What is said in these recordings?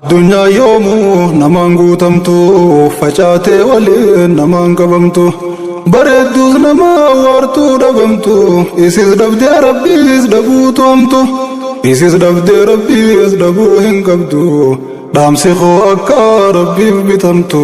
Addunyaa yoomuu namaan guutamtu facaatee waliin namaan qabamtu bareedduus nama waartuu dhabamtu isis dhabdee rabbiis dhabuutu hamtu isis dhabdee rabbiis dhabuu hin qabdu dhaamsi koo akka rabbiif bitamtu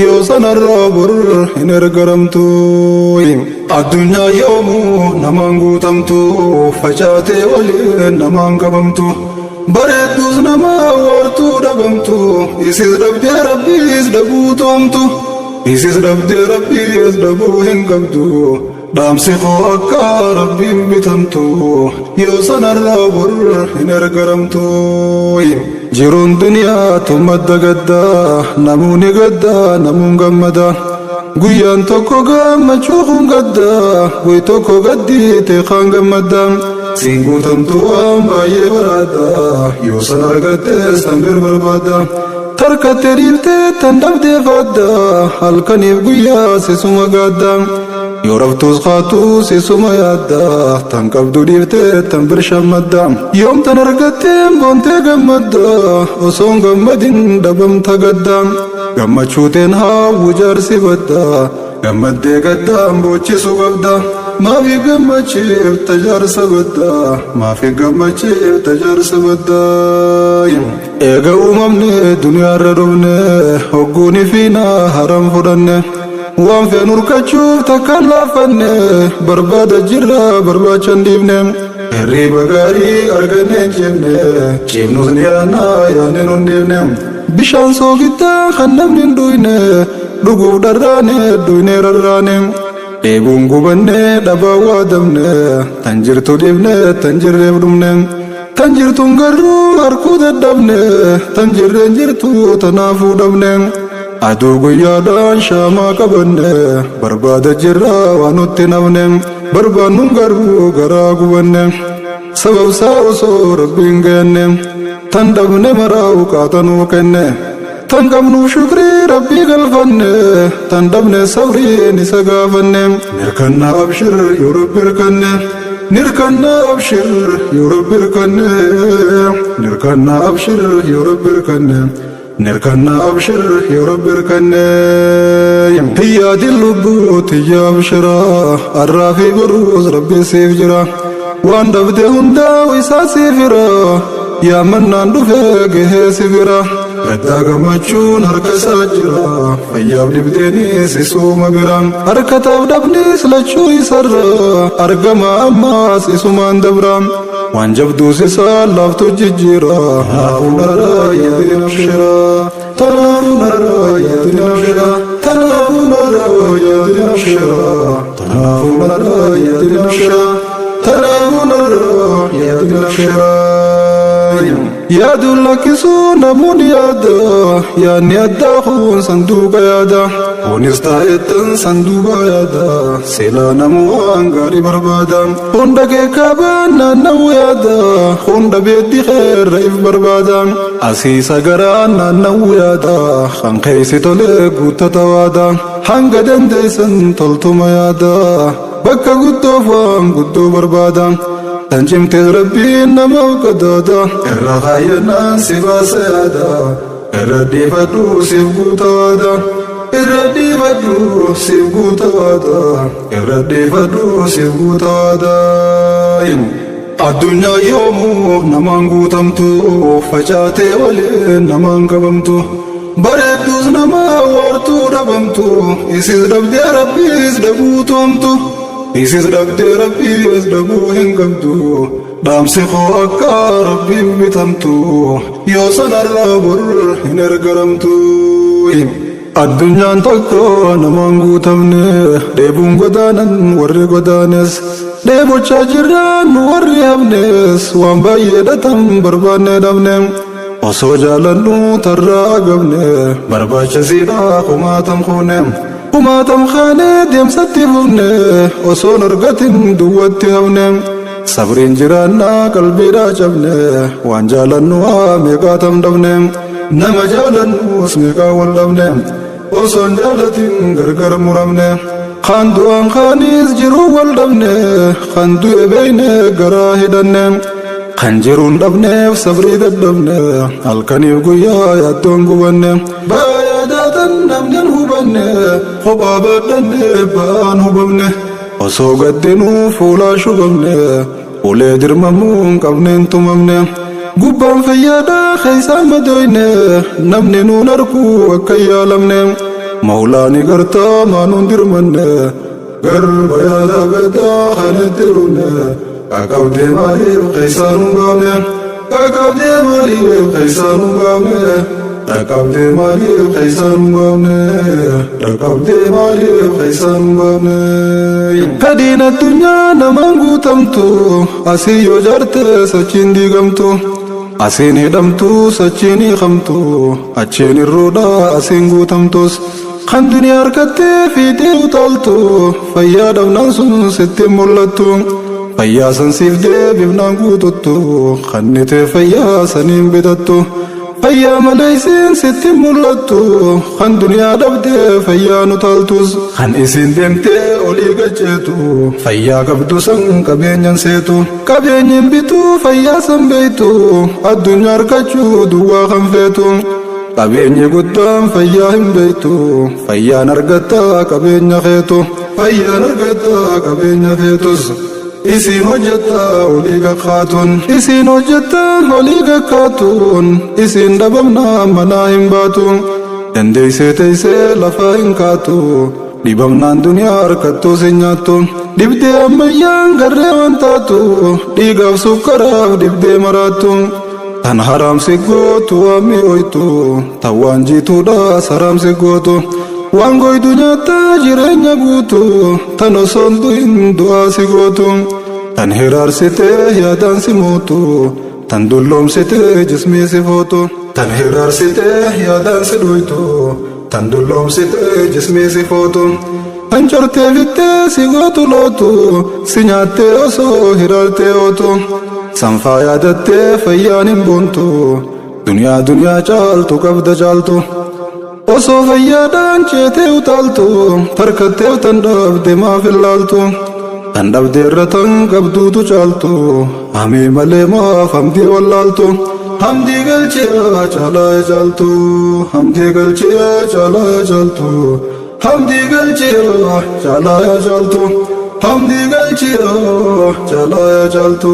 yoo sanarraa bor hin ergaramtu. Addunyaa yoomuu namaan guutamtu facaatee waliin namaan qabamtu. Bareedduus nama waartuu dhabamtu isis dhabdee rabbiis dhabuutu hamtu isis dhabdee rabbiis dhabuu hin qabdu dhaamsi koo akka rabbiif bitamtu yoo sanarraa bor hin ergaramtu. Jiruun duniyaa madda gaddaa namuuni gaddaa namuun gammada guyyaan tokko gammachuu kun gaddaa guy tokko gaddiite kaan gammadda. Siin guutamtu waan baay'ee baraadda yoo san argattes tan bir barbaadda tarkattee dhiiftee tan dhabdee faadda halkaniif guyyaa sisuma gaadda yoo raftuus kaatuu sisuma yaadda tan qabdu dhiiftee tan bir shammadda yoom tan argatteen boontee gammadda osoon gammadin dhabamta gadda gammachuuteen haawwu jaarsi badda gammaddee gaddaan boochisu qabda. Maafi gammachiifta jaarsa baddaa maafi gammachiifta jaarsa baddaa. Eega uumamne duniyaarra dhufne hogguuni fiinaa haram fudhanne waan feenu urkachuuf takkaan laafanne barbaada jirra barbaacha hin dhiifne hirriiba gaarii arganne hin ciifne ciifnus ni yaannaa yaanne nun dhiifne bishaan soogittaa kan namni hin dhuyne dhuguuf dharraane dhuyne rarraane. Dheebuun gubanne dhabaa waadamne tan jirtu dhiifne tan jirreef dhumne tan jirtuun garuu harkuu dadhabne tan jirreen jirtu tanaafuu dhabne aduu guyyaadhaan shaamaa qabanne barbaada jirra waan nutti nafne barbaannuun garuu garaa gubanne sababsaa osoo rabbiin geenne tan dhabne maraa uqaatanuu kenne. Tan qabnu shukrii rabbii galfanne tan dhabne sabriin isa gaafanne nirkanna abshir yoo rabbi hirkanne nirkanna abshir yoo rabbi hirkanne nirkanna abshir yoo rabbi hirkanne nirkanna abshir yoo rabbi hirkanne. Hiyyaadin lubbuu tiyya abshira arraa fi boruus rabbiin siif jira waan dhabde hundaa isaa siif jira yaa mannaan dhufee gahee si bira. Gaddaa gammachuun harka isaa jira fayyaaf dhibdeenis isuma bira harkataaf dhabnis lachuu isarra argama ammaas isumaan dabra waan jabduus isaa laaftu jijjiira tanaafuu narraa yaadin abshira tanaafuu narraa yaadin abshira tanaafuu narraa yaadin abshira tanaafuu narraa yaadin abshira tanaafuu narraa yaadin abshira. Yaaduun lakkisuu namoonni yaada yaadni addaa kun sanduuqa yaada kunis taa'ettan sanduuqa yaada silaa namuu waan gaarii barbaada hunda keekaabaan naanna'uu yaada hunda beeddi xeerra if barbaada asiisa garaan naanna'uu yaada kan keessi tolee guuttata waada hanga dandeessan toltuma yaada bakka guddoof waan guddoo barbaada. Tan cimtees rabbiin namaaf qadaada irra kaayyannaan si baasa yaada irra dhiifadhu siif guuta waada irra dhiifadhu siif guuta waada irra dhiifadhu siif guuta waada. Addunyaa yoomuu namaan guutamtu facaatee waliin namaan qabamtu bareedduus nama waartuu dhabamtu isis dhabdee rabbiis dhabuutu hamtu. Isis dhabdee rabbiis dhabuu hin qabdu dhaamsi koo akka rabbiif bitamtu yoo sanarraa bor hin ergaramtu. Addunyaan tokko namaan guutamne dheebuun godaanan warri godaanes dheebochaa jirraan nu warri hafnes waan baay'ee dhatan barbaanne dhabne osoo jaalannu tarraa agabne barbaachisiidha kumaatam kuune. Kumaatam kaanee deemsatti fufne osoon argatin duwwatti hafne sabriin jiraannaa qalbiidhaa cabne waan jaalannu haa meeqaatam dhabne nama jaalannus meeqaa wal dhabne osoon jaalatin gargar muramne kaan du'aan kaanis jiruu wal dhabne kan du'e beeyne garaa hidhanne. Kan jiruun dhabneef sabrii dadhabne, halkaniif guyyaa yaaddoon gubanne. Ba'aa yaadaatan namni hin hubanne, kophaa baadhanne ba'aan hubamne. Osoo gaddinuu fuulaa shubamne, ulee dirmamuu hin qabneen tumamne. Gubbaan fayyaadhaa keessaan madooyne, namni nuun arguu akka hin yaalamne. Mawlaani gartaa maanuun dirmanne, garba yaada gaddaa kan itti dhumne. Qaqqabdee maaliif keessaan hin baafne? Qaqqabdee maaliif keessaan hin baafne? Dhaqqabdee maaliif keessaan hin baafne? Dhaqqabdee maaliif keessaan hin baafne? Fedhiin addunyaa namaan guutamtu, asii yoo jaarte sochiin diigamtu. Asiin hidhamtu sochiin hiikamtu, achiin irruudha asiin guutamtus. Kan duniyaa harkattee fiixee utaaltu, fayyaa dhabnaan sun sitti hin mul'attu. Fayyaa san siif deebifnaan guututtu, kannitee fayyaa saniin bitattu. Fayyaa malee isiin sitti hin mul'attu, kan duniyaa dhabdee fayyaan utaaltus. Kan isiin deemtee olii gacheetu, fayyaa qabdu san qabeenyan seetu. Qabeenyi hin bitu fayyaa san beektu, addunyaa argachuu duwwaa kan feetu. Qabeenyi guddaan fayyaa hin beektu, fayyaan argatta qabeenya keetu. Fayyaan argatta qabeenya feetus. Isiin hojjetta olii kakkaatuun, isiin hojjetta olii kakkaatuun, isiin dhabamnaa manaa hin baatu. Dandeessee teessee lafaa hin kaatu, dhibamnaan duniyaa harkattuu si nyaattu. Dhibdee ammayyaan garree waan taatu, dhiigaaf sukkaraaf dhibdee maraattu. Tan haraam si gootu waan mi'ooytu, tan waan jiituudha saraam si gootu. Waan goydu nyaattaa jireenya guutu, tan osoo hin du'in du'aa si gootu. Tan hiraarsitee yaadaan si mootu, tan dulloomsitee jismii si footu. Tan hiraarsitee yaadaan si dhuytu, tan dulloomsitee jismii si footu. Tan cortee fittee si gootu lootu, si nyaattee osoo hiraartee ootu. Sanfaa yaadattee fayyaan hin boontu, duniyaa duniyaa caaltu qabda caaltu. Osoo fayyaadhaan ceetee utaaltu, tarkattee tan dhabde maaf ilaaltu. Tan dhabde irra tan qabduutu caaltu, hamii malee maaf hamdii wallaaltu. Hamdii galchee caalaa caaltu, hamdii galchee caalaa caaltu, hamdii galchee caalaa caaltu, hamdii galchee caalaa caaltu,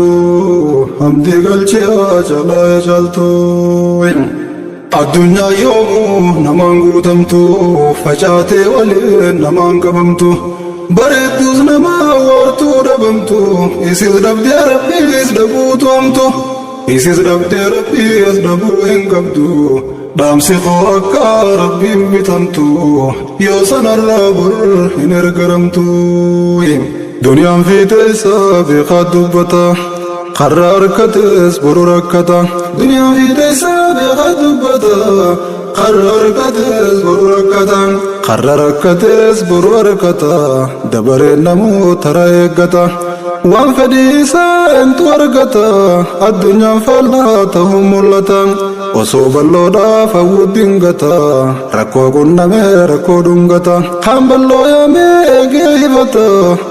hamdii galchee caalaa caaltu. Addunyaa yoomuu namaan guutamtu, facaatee waliin namaan qabamtu. Bareedduus nama waartuu dhabamtu, isis dhabdee rabbiis dhabuutu hamtu. Isis dhabdee rabbiis dhabuu hin qabdu. Dhaamsi koo akka rabbiin bitamtu, yoo sanarraa bor hin ergaramtu. Duniyaan fiixee isaa beekaa dubbata, karra harkates boru rakkata. Duniyaan fiixee isaa beekaa dubbata, karra harkates boru rakkata. Karra rakkates boru harkata, dabareen namuu tara eeggata. Waan fedhii isaa eentu argata, addunyaan faallaa ta'uu mul'ata. Osoo bal'oodhaaf hawwu dingata, rakkoo qunnamee rakkoo dhungata. Kan bal'oo yaamee eegee hifata,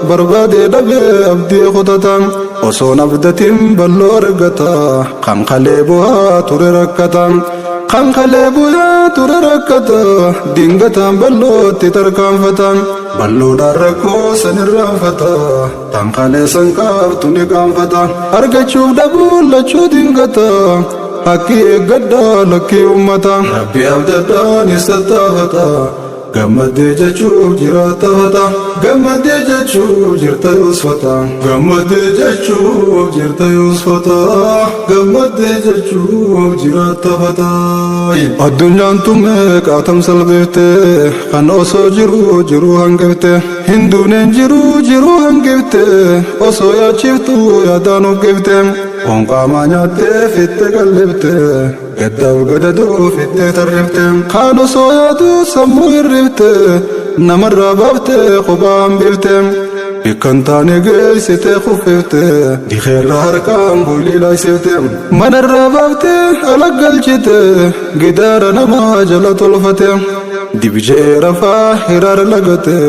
barbaadee dhabee abdii kutata. Osoo abdatiin bal'oo argata, kan kalee bu'aa ture rakkata. Kan kalee bu'aa ture rakkata, dingataan bal'ootti tarkaanfata. Bal'oodhaan rakkoo san irraanfata, tan kalee san qaabtu ni qaanfata. Argachuuf dhabuun lachuu dingata, haqqii eeggadhaa lakkii ummata. Rabbi abdadhaan isa taafata, gammaddee jechuuf jiraata fata. Gammaddee jechuuf jirta yoosfata. Gammaddee jechuuf jirta yoosfata. Gammaddee jechuuf jiraata fata. Addunyaan tun meeqaatam salphifte, kan osoo jiru jiruu hangifte. Hin duuneen jiru jiruu hangifte, osoo yaachiftu yaadaan uffifte. Foon qaamaa nyaattee fitte qallifte, gaddaaf gadadoo fittee tarrifte. Kaan osoo yaadu sammuu hirrifte, namarraa baaftee kophaa hambifte. Bikkan taane geessitee kuffifte, dikeerra harkaan boolii laasifte. Manarraa baaftee ala galchite, gidaara namaa jala tolfate. Dibjee rafaa hiraar lagate,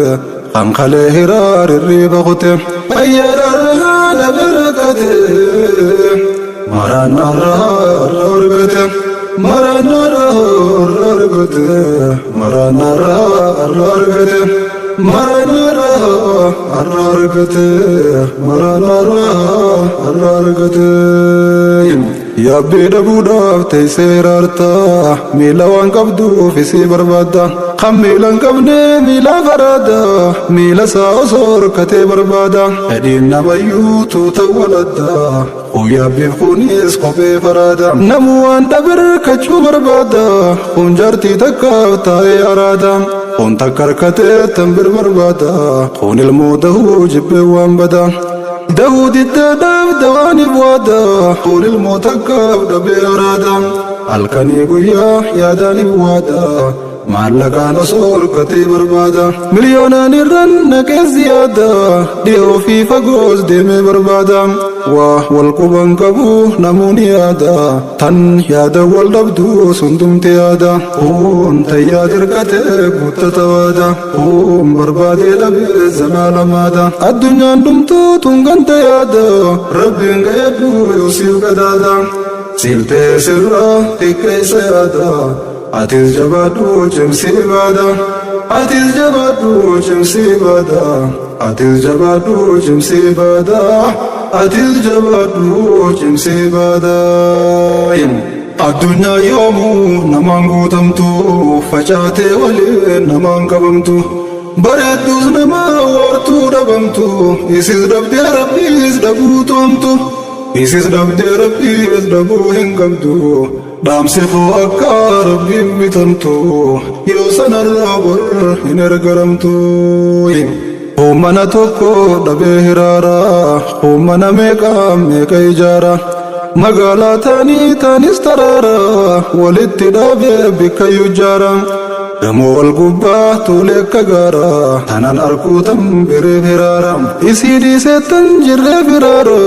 kan kalee hiraar hirriiba kute. Fayyaadhaan haala barakate. Maraanarraa har'a argate. Maraanarraa har'a argate. Maraanarraa har'a argate. Maraanarraa har'a argate. Maraanarraa har'a argate. Yaabbii dhabuudhaaf teessee hiraarta. Miila waan qabduuf isii barbaadda. Kan miila hin qabne miila faraada. Miila isaa osoo horkatee barbaada. Fedhiin namayyuu tuuta waladda. Kun yaabbiif kunis kophee faraada. Namuu waan dhabe hirkachuu barbaada. Kun jaartii takkaaf taa'ee araada. Kun takka harkatee tan bir barbaada. Kun ilmoo dahuu jibbee waan bada. Dahuu diddaadhaaf dawaaniif waada. Kun ilmoo takkaaf dhabee araada. Halkanii guyyaa yaadaaniif waada. Maallaqaan osoo horkatee barbaada. Miliyoonaan irran naqee ziyaada. Dhiyoo fi fagoos deemee barbaada. Waa wal quban qabu namoonni yaada. Tan yaada wal dhabdu sundumti yaada. Kun tayyaa dirqatee guuttata waada. Kun barbaadee dhabee zalaalamaadha. Addunyaan dhumtuu tun ganta yaada. Rabbiin ga'eedhu yoosiif gadaada. Siltee sirraa xiqqeessa yaada. Atis jabaadhu cimsii baada. Atis jabaadhu cimsii baada. Atis jabaadhu cimsii baada. Atis jabaadhu cimsii baada. Addunyaa yoomuu namaan guutamtu facaatee waliin namaan qabamtu. Bareedduus nama waartuu dhabamtu isis dhabdee rabbiis dhabuu toomtu. Isis dhabdee rabbiis dhabuu hin qabdu. Dhaamsi koo akka rabbiin bitamtu yoo sanarraa bor hin ergaramtu. Uumana tokko dhabee hiraara, uumana meeqa meeqa ijaara. Magaalaa taanii taanis taraara, walitti dhaabee bikka ijaara. Gamoo wal gubbaa tuulee akka gaara, tanan arguutan biree firaara. Isii dhiiseettan jirree firaara,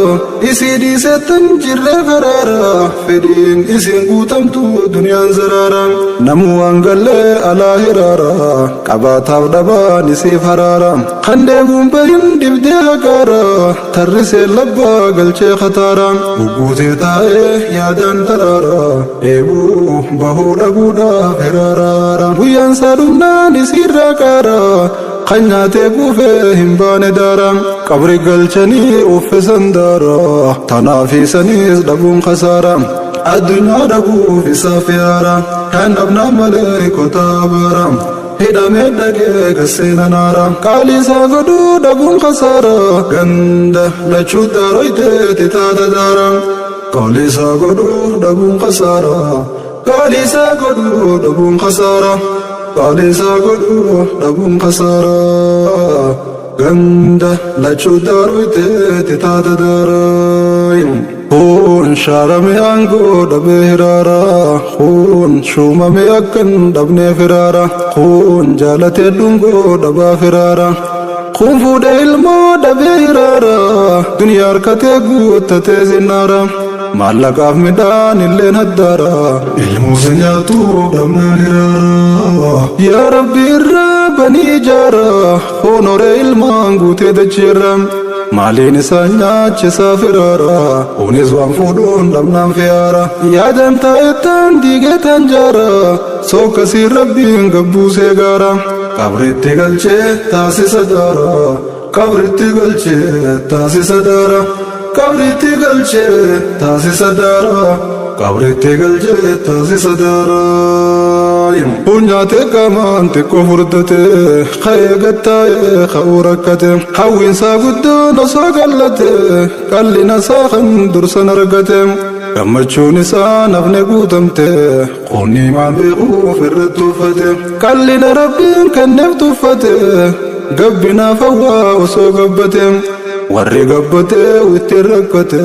isii dhiiseettan jirree firaara. Fedhiin isiin guutamtu duniyaan zaraara. Namuu waan gallee alaa hiraara, qabaataaf dhabaan isiif haraara. Kan deemuun bahin dibdee haqaara, tarrisee labbaa galchee khataara. Gugguutee taa'ee yaadaan taraara, dheebuu bahuu dhabuudhaaf hiraaraara. Guyyaan isaa dhumnaan isiirraa qaara, kan nyaatee kuufee hin baane daara. Qabri galchanii uffisan daara, tanaaf isaniis dhabuun khasaara. Addunyaa dhabuuf isaaf yaara, kan dhabnaan malee kotaa baara. Hidhamee dhagee gaseena naara, qaalii isaa godhuu dhabuun khasaara. Ganda lachuu daaroyteeti taata daara. Qaalii isaa godhuu dhabuun khasaara. Qaalii isaa godhuu dhabuun khasaara. Qaalii isaa godhuu dhabuun khasaara. Ganda lachuu daaroyteeti taata daara. Kun shaarame aangoo dhabee hiraara. Kun shuumame akkan dhabnee firaara. Kun jaalatee dhungoo dhabaa firaara. Kun fuudhee ilmoo dhabee hiraara. Duniyaa harkatee guuttatee zinnaara. Maallaqaaf midhaan illeen haddaara. Ilmoo nyaatu dhabnaan hiraara. Yaa Rabbi irraa banii ijaara. Honoree ilmaan guutee dachiirra. Maaliin isaa nyaachisaa firaara. Kunis waan fuudhuun dhabnaan fiyaara. Yaadan taa'ettaan diigee tan jaara. Sokkasii rabbiin gabbuusee gaara. Qabritti galchee taasisa daara. Qabritti galchee taasisa daara. Qabritti galchee taasisa daara. Qabritti galchee taasisa daara. Kun nyaatee qaamaan xiqqoo furdate. Ka'ee gattaa'ee ka'uu rakkate. Hawwiinsaa guddoon osoo qallate. Qallina isaa kan dursan argate. Gammachuun isaa nafne guutamte. Qonni maan beekuuf irratti uffate. Qallina rabbiin kenneef tuffate. Gabbinaaf hawwaa osoo gabbate. Warri gabbate ittiin rakkate.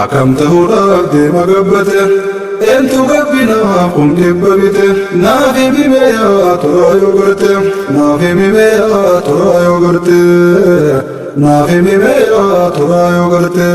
Akkam ta'uudhaaf deema gabbate. Eentu gabbinaaf kun dhibba bite. Naaf himi yaa turaa yoo garte. Naaf himi yaa turaa yoo garte. Naaf himi yaa turaa yoo garte.